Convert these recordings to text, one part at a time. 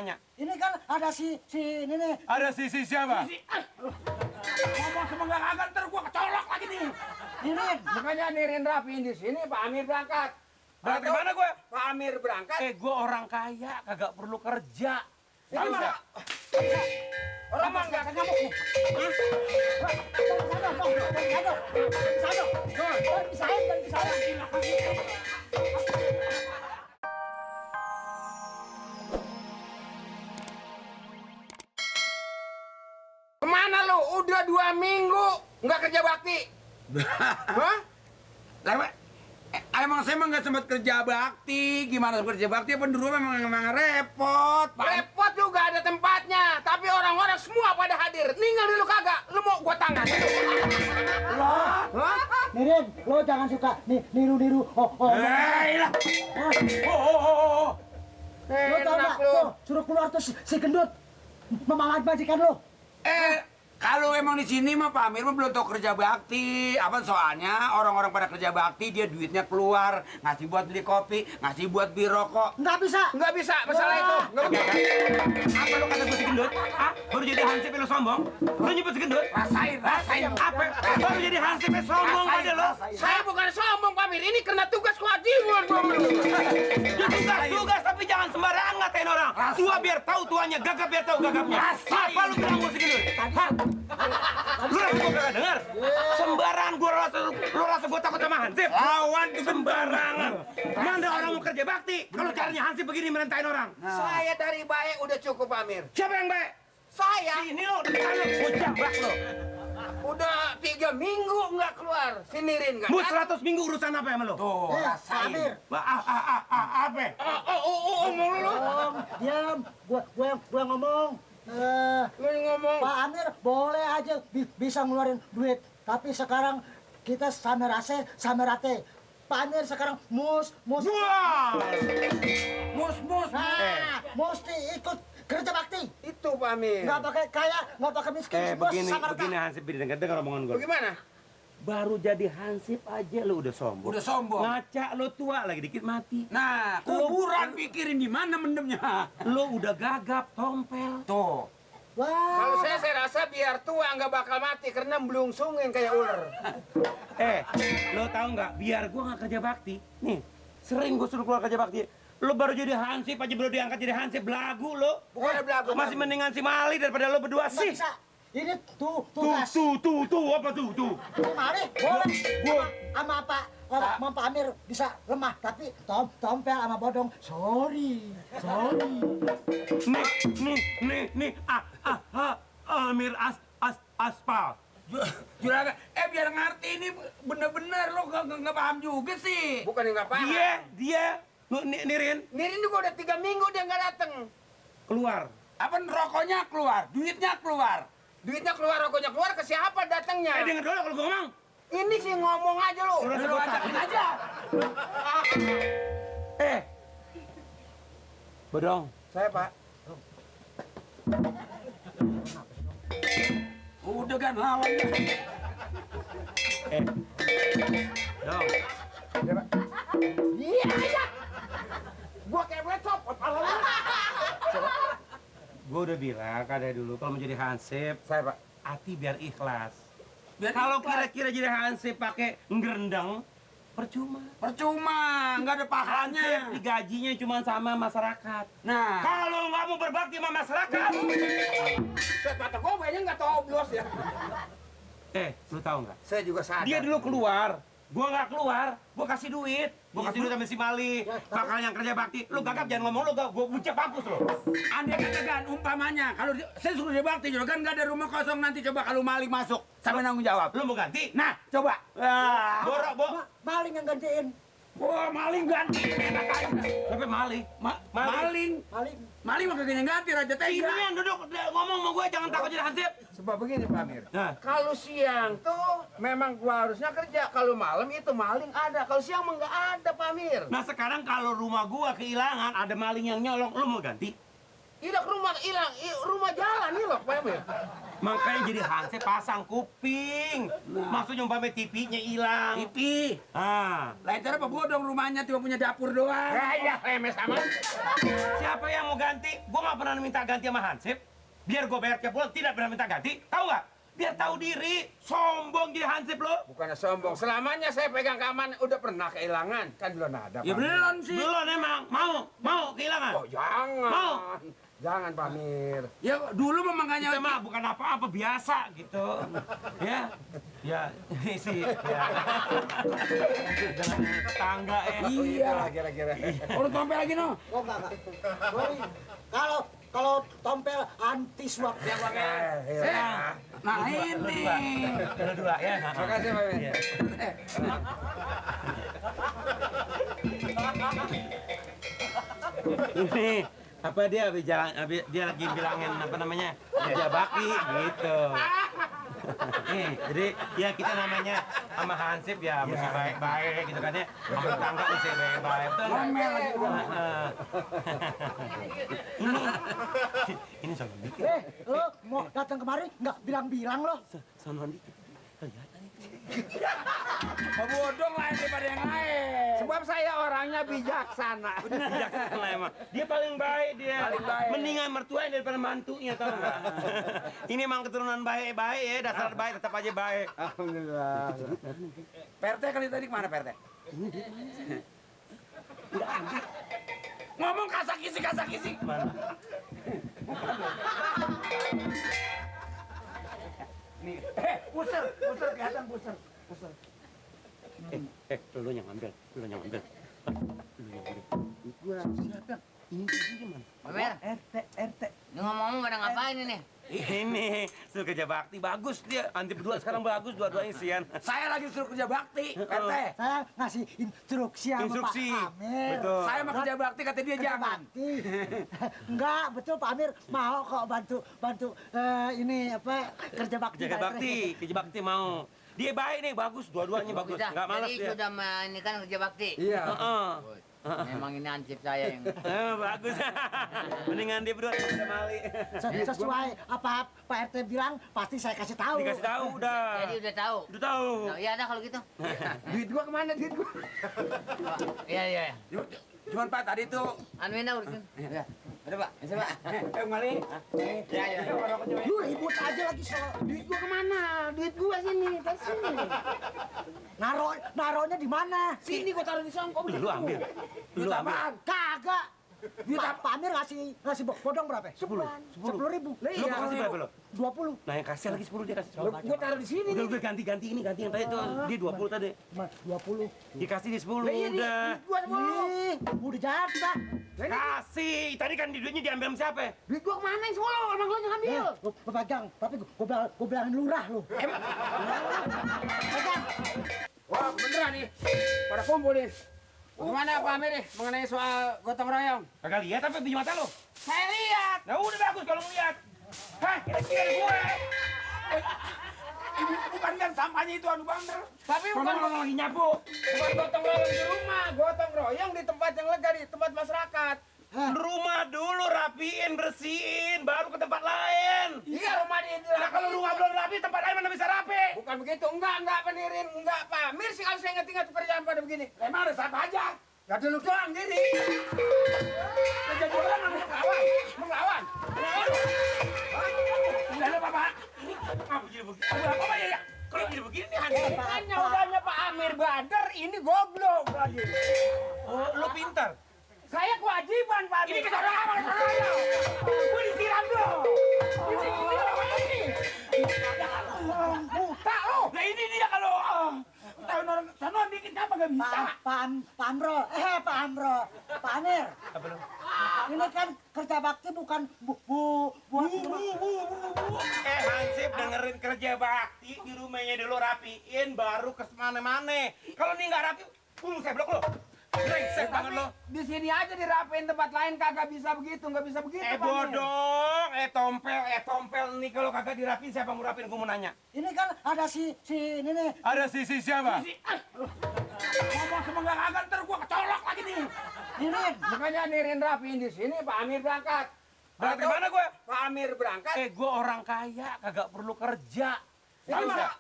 tanya. Ini kan ada si ini nih. Ada si siapa? Ngomong semoga kagak ntar gua kecolok lagi nih. Nirin. Makanya Nirin rapiin di sini, Pak Amir berangkat. Berangkat kemana gue? Pak Amir berangkat. Gue orang kaya, kagak perlu kerja. Ini mah orang mah nggak ngamuk nih. Kemana lu? Udah 2 minggu nggak kerja bakti. Hah? Emang saya nggak sempat kerja bakti. Gimana kerja bakti? Apa dulu memang repot, Pak? Repot juga ada tempatnya, tapi orang-orang semua pada hadir. Ninggal dulu kagak? Lu mau gua tangan? Nirin, lo jangan suka niru-niru. Lah. Lo tau Enak gak? lu. Tuh, suruh keluar tuh si gendut. Memalat majikan lo. Kalau emang di sini mah Pak Amir mah belum tahu kerja bakti. Apa soalnya orang-orang pada kerja bakti dia duitnya keluar, ngasih buat beli kopi, ngasih buat beli rokok. Nggak bisa. Nggak bisa, masalah itu. Nggak bisa. Apa lu kata gue si gendut? Ah, baru jadi hansip lu sombong? Lu nyebut si gendut? Rasain. Apa? Baru jadi hansip sombong aja lo? Saya bukan sombong, Pak Amir. Ini karena tugas kewajiban, Pak Amir. Ya tugas, tapi jangan sembarangan ngatain orang. Tua biar tahu tuanya, gagap biar tahu gagapnya. Apa lu bilang gue si gendut? Hah? Lu rasa gue kagak denger? Sembarangan lu rasa gue takut sama hansip? Lawan sembarangan. Mana orang mau kerja bakti? Kalau caranya hansip begini merentain orang. Saya dari baik udah cukup, Pak Amir. Siapa yang baik? Saya Ini lo, depan lo, gue jambak lo. udah 3 minggu nggak keluar. Si Nirin nggak? Mu 100 minggu urusan apa sama lo? Tuh, Pak Amir. Apa? Ngomong lu. Diam. Gua ngomong. Lu ngomong. Pak Amir boleh aja bisa ngeluarin duit, tapi sekarang kita sama rate. Pak Amir sekarang mus. Wah! mus. Nah, mesti ikut kerja bakti. Itu, Pak Amir. Nggak pakai kaya, nggak pakai miskin. Bos sama rata. begini Hansip, dengar omongan gue. Bagaimana? Baru jadi Hansip aja lo udah sombong. Udah sombong. Ngaca lo tua lagi dikit mati. Nah, kuburan pikirin di mana mendemnya. Lo udah gagap, tompel. Tuh. Kalau Wah. saya rasa biar tua nggak bakal mati karena melungsungin kayak ular. Lo tahu nggak? Biar gue nggak kerja bakti. Nih, sering gue suruh keluar kerja bakti. Lo baru jadi Hansip aja belum diangkat jadi Hansip, belagu lo. Bukan belagu. Masih mendingan si Mali daripada lo berdua Nggak sih. bisa. Ini Tuh, tugas. apa tuh? Ini mari boleh. Sama Pak Amir bisa lemah, tapi tompel sama bodong. Sorry. Nih, Amir aspal. Juragan, biar ngerti ini bener-bener lo nggak paham juga sih. Bukan yang nggak paham. Dia, Nirin, Nirin juga udah 3 minggu dia nggak dateng. keluar. Apa rokoknya keluar, duitnya keluar. Duitnya keluar, rokoknya keluar, ke siapa datangnya? Dengar dulu kalau gue ngomong. Ini sih ngomong aja lu. Lu ajakin aja. Bodong. Saya, Pak. Udah kan lawan. Dong. Iya. Gua kayak becop, kepala lu. Gue udah bilang kan dari dulu kalau mau jadi Hansip, Saya, Pak. hati biar ikhlas. Biar Kalau ikhlas. kira-kira jadi Hansip pakai ngerendang, percuma. Percuma, nggak ada pahalanya. Hansip digajinya cuma sama masyarakat. Nah, Kalau nggak mau berbakti sama masyarakat, Set mata gua kayaknya nggak toblos ya. lu tahu nggak? Saya juga sadar. Dia dulu keluar, gua nggak keluar, gua kasih duit. Gua kasih duit sama si Mali, bakal yang kerja bakti. Lu gagap jangan ngomong lu, gua bucap mampus lu. andai kata kan umpamanya kalau saya suruh dia bakti juga kan nggak ada rumah kosong nanti coba kalau maling masuk sampai nanggung jawab. Lu mau ganti? Nah, coba. Borok. Maling yang gantiin. Wah, maling ganti enak aja. Sampai Mali. Maling mah kagak ganti Raja Ini Tega. yang duduk ngomong sama gue jangan takut jadi Hansip. Sebab begini, Pak Amir. Nah, Kalau siang tuh memang gua harusnya kerja. Kalau malam itu maling ada. Kalau siang mah nggak ada, Pak Amir. nah sekarang kalau rumah gua kehilangan ada maling yang nyolong, lu mau ganti? Ilok rumah hilang, rumah jalan ilok, Pak Amir. Makanya jadi Hansip pasang kuping. Maksudnya umpamanya TV-nya hilang. TV. Lain cara apa bodong rumahnya cuma punya dapur doang. Ya, remes aman. Siapa yang mau ganti? Gua nggak pernah minta ganti sama Hansip. Biar gua bayar tiap bulan, tidak pernah minta ganti. Tahu nggak? Biar tahu diri. Sombong jadi Hansip lo. Bukannya sombong, selamanya saya pegang keamanan udah pernah kehilangan. Kan belum ada. Ya Pak. belum sih. Belum emang. Mau kehilangan? Oh jangan. Mau. Jangan Pak Amir. Ya dulu memang makanya Kita mah bukan apa-apa, biasa gitu. Ya. Ya, ini sih. Ya. Dengan tetangga ya. Iya lah kira-kira. Urut tompel lagi no. Oh enggak. Sorry. Kalau tompel anti suap. Nah ini. Dua ya. Terima kasih Pak Amir. Iya. Ini apa dia dia lagi bilangin apa namanya kerja bakti gitu. Jadi ya kita namanya sama Hansip ya mesti baik-baik gitu kan ya. Sama tetangga mesti baik-baik. Betul nggak? Ngomel lagi. Ini soal dikit. Lo mau datang kemari nggak bilang-bilang lo. Soal dikit. Kelihatan itu. Bodong lain daripada yang lain. Sebab saya orangnya bijaksana. Bijaksana emang. Dia paling baik dia. Paling baik. Mendingan mertuanya daripada mantunya tahu nggak? Ini emang keturunan baik-baik ya, dasar baik tetap aja baik. Alhamdulillah. PRT kali tadi kemana PRT? Ngomong kasak-kisi. Mana? Nih, pusar kelihatan pusar. Lu yang ambil. Lu yang ambil. Gua siapa? Ini gimana? Pamer, RT. ini ngomong-ngomong pada ngapain ini? Ini suruh kerja bakti bagus dia. Anti berdua sekarang bagus dua-duanya sian. Saya lagi suruh kerja bakti, PRT. Saya ngasih instruksi sama Instruksi. Pak Amir. Betul. Saya mau kerja bakti kata dia Kerja jangan. bakti. Enggak, betul Pak Amir mau kok bantu ini apa kerja bakti. Kerja bakti mau. Dia baik nih, bagus dua-duanya bagus. Sudah, Enggak malas jadi dia. sudah ini kan kerja bakti. Iya. Heeh. Memang ini ansip saya yang... Bagus. Mendingan dia berdua udah mali. Sesuai apa Pak RT bilang pasti saya kasih tahu. Dikasih tahu udah. Jadi udah tahu. Udah tahu. Nah, iya dah kalau gitu. Duit gua kemana duit gua? Iya. Cuman Pak tadi tuh. Anu ini urusin. Ada Pak, bisa Pak. Mali. Iya. Lu ribut aja lagi soal duit gua kemana? Duit gua sini, dari sini. Naronya di mana? Sini gua taruh di songkok. Lu ambil. Lu ambil. Kagak. Duit Pak Amir ngasih bodong berapa? 10.000. Lu kasih berapa lo? 20. Nah yang kasih lagi 10 dia kasih. Gua taruh di sini. Udah ganti yang tadi tuh. Dia 20 tadi. 20. Dikasih di 10 Iya, udah. Gua semua. Ih, udah jatah. Kasih. Tadi kan duitnya diambil sama siapa? Duit gua kemana yang solo? Emang lu yang ambil? Lu pegang, tapi gua bilangin lurah lu. Pegang. Wah, beneran nih. Pada kumpul nih. Gimana Pak Amir nih mengenai soal gotong royong? Kagak lihat apa biji mata lo? Saya lihat. Nah udah bagus kalau ngeliat. Hah, kira-kira gue. Ibu bukan kan sampahnya itu anu bander. Tapi bukan Ngomong lagi nyapu. bukan gotong royong di rumah, gotong royong di tempat yang lega, di tempat masyarakat. Rumah dulu rapiin, bersihin, baru ke tempat lain. Iya, rumah di Nah kalau rumah belum rapi, tempat lain mana bisa rapi? Bukan begitu, enggak penirin, enggak Pak Amir sih kalau saya ingat-ingat pekerjaan pada begini. Emang ada siapa aja? Gak dulu doang diri. Kerja jualan melawan. Udah ada Bapak. Ini apa jadi begini? Apa ya? Kalau jadi begini nih Hans. Makanya udahnya Pak Amir Badar, ini goblok lagi. Oh, lo pintar. Saya kewajiban Pak Amir. Ini kesaudara apa? Gue disiram dong. Buta lo. Nah ini dia kalau Tahun orang sana dikit apa gak bisa? Pak Amro, Pak Amir. apa lo? Ini kan kerja bakti bukan buat Hansip dengerin kerja bakti di rumahnya dulu rapiin baru ke mana-mana. Kalau ini nggak rapi, saya blok lo. Brengsek banget lo. Di sini aja dirapiin, tempat lain kagak bisa begitu, nggak bisa begitu. Pak Amir. Bodong, tompel nih kalau kagak dirapiin siapa mau rapiin? Gue mau nanya. ini kan ada si ini nih. Ada sisi siapa? Ngomong semoga kagak ntar gua kecolok lagi nih. Ini Makanya nirin rapiin di sini, Pak Amir berangkat. Berangkat mana gue? Pak Amir berangkat. Gue orang kaya, kagak perlu kerja. Ini Bisa. mah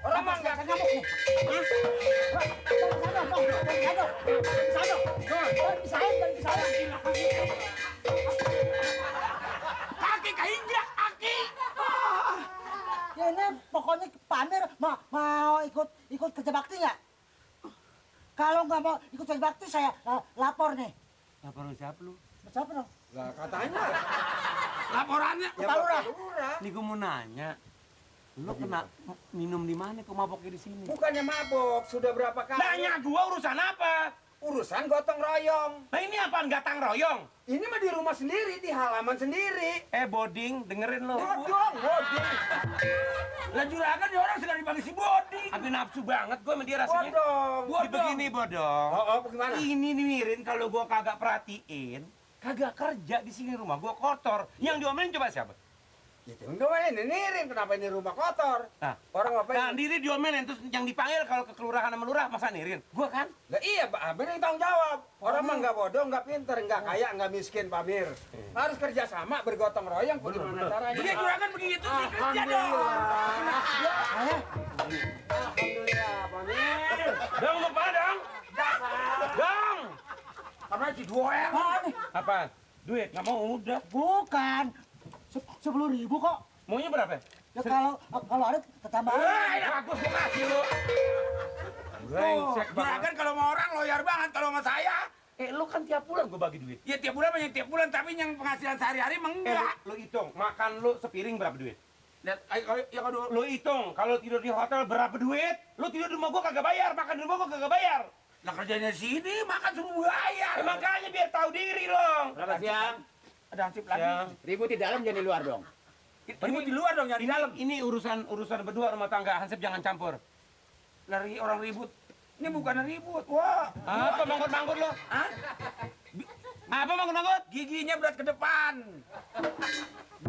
orang mah nggak Nyamuk nih. Kaki keinjak, kaki. Ya ini pokoknya Pak Amir mau ikut kerja bakti nggak? Kalau nggak mau ikut kerja bakti saya lapor nih. Laporan siapa lu? Siapa dong? Lah katanya. Laporannya. Ya Pak Lurah. Pak Lurah. Nih gue mau nanya, lu kena minum di mana kok maboknya di sini? Bukannya mabok, sudah berapa kali? Nanya gua urusan apa? Urusan gotong royong. Nah ini apaan gatang royong? Ini mah di rumah sendiri, di halaman sendiri. Boding, dengerin lo. Bodong, boding. Lah juragan dia orang sedang dipanggil si Boding. Abi nafsu banget gue sama dia rasanya. Bodong. Jadi begini bodong. Oh, bagaimana? Ini nih Mirin, kalau gua kagak perhatiin, kagak kerja di sini rumah gua kotor. Yang diomelin coba siapa? Itu enggak ini nirin, kenapa ini rumah kotor? Nah, Orang apa nah diri diomelin terus yang dipanggil kalau ke kelurahan sama lurah masa nirin? Gua kan? Lah iya, Pak Amir yang tanggung jawab. Orang mah nggak bodoh, nggak pinter, nggak kaya, nggak miskin, Pak Amir. Harus kerja sama, bergotong royong, bagaimana caranya? Dia juragan begitu sih kerja dong. Alhamdulillah, Pak Amir. Dong mau apa dong? Dong! Karena si Doer. Apa? Duit? Nggak mau udah. Bukan. 10.000 kok. Maunya berapa? Ya kalau ada tambahan. Bagus gua kasih lu. Brengsek banget. Juragan kalau mau orang loyar banget, kalau sama saya. Lu kan tiap bulan gua bagi duit. Ya tiap bulan banyak tiap bulan, tapi yang penghasilan sehari-hari emang enggak. Lu hitung, makan lu sepiring berapa duit? Lihat, ya kalau Lu hitung, kalau tidur di hotel berapa duit? Lu tidur di rumah gua kagak bayar, makan di rumah gua kagak bayar. lah kerjanya sini makan suruh bayar. Makanya biar tahu diri dong. Selamat siang. Ada hansip lagi. Yang Ribut di dalam jangan di luar dong. Ribut di luar dong, yang di dalam. ini urusan berdua rumah tangga, Hansip jangan campur. Lari orang ribut. Ini bukan ribut. Wah. Apa manggut-manggut lo? Hah? Apa manggut-manggut? Giginya berat ke depan.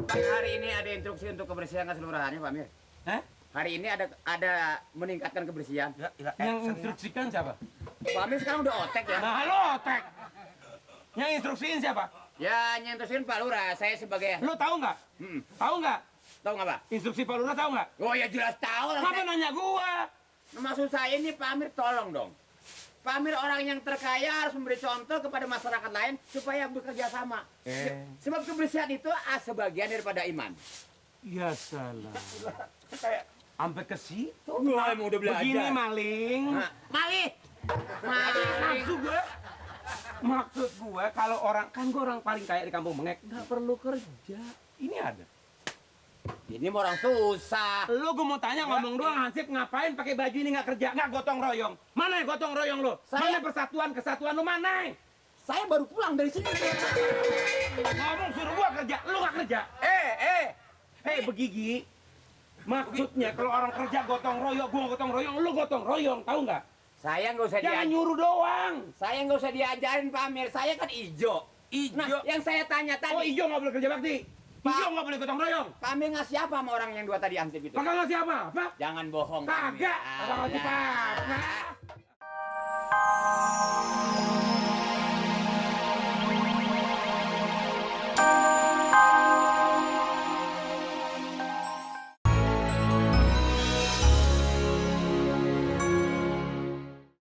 Hari ini ada instruksi untuk kebersihan keseluruhannya, Pak Amir. Hah? Hari ini ada meningkatkan kebersihan. Yang instruksikan siapa? Pak Amir sekarang udah otek ya. Nah, lo otek. Yang instruksiin siapa? Ya nyentuhin Pak Lurah, saya sebagai... Lo tahu nggak? Tahu nggak? Tahu nggak, Pak? Instruksi Pak Lurah tahu nggak? Oh ya jelas tahu lah. Kenapa nanya gua? Maksud saya ini Pak Amir tolong dong. Pak Amir orang yang terkaya harus memberi contoh kepada masyarakat lain supaya bekerja sama. Sebab kebersihan itu sebagian daripada iman. Ya salah. Sampai ke situ. Wah, emang udah belajar. Begini maling. Nah, malih. Malih. Maksud gue, kalau orang kan gue orang paling kaya di kampung Bengek, nggak perlu kerja. Ini ada. Ini mau orang susah. Lo gue mau tanya ngomong doang, Hansip ngapain pakai baju ini nggak kerja, nggak gotong royong? Mana gotong royong lo? Mana kesatuan lo mana? Saya baru pulang dari sini. Ngomong suruh gua kerja, lo nggak kerja. Hei begigi. Maksudnya kalau orang kerja gotong royong, gua gotong royong, lo gotong royong, tahu nggak? Saya nggak usah Jangan diajarin. nyuruh doang. Saya nggak usah diajarin Pak Amir. Saya kan ijo. Nah, yang saya tanya Oh tadi, ijo nggak boleh kerja bakti. Ijo nggak boleh gotong royong. Pak Amir ngasih apa sama orang yang dua tadi Hansip itu? Kagak ngasih apa? Apa? Jangan bohong. Pak Amir. Kagak. Kagak ngasih Alah. apa.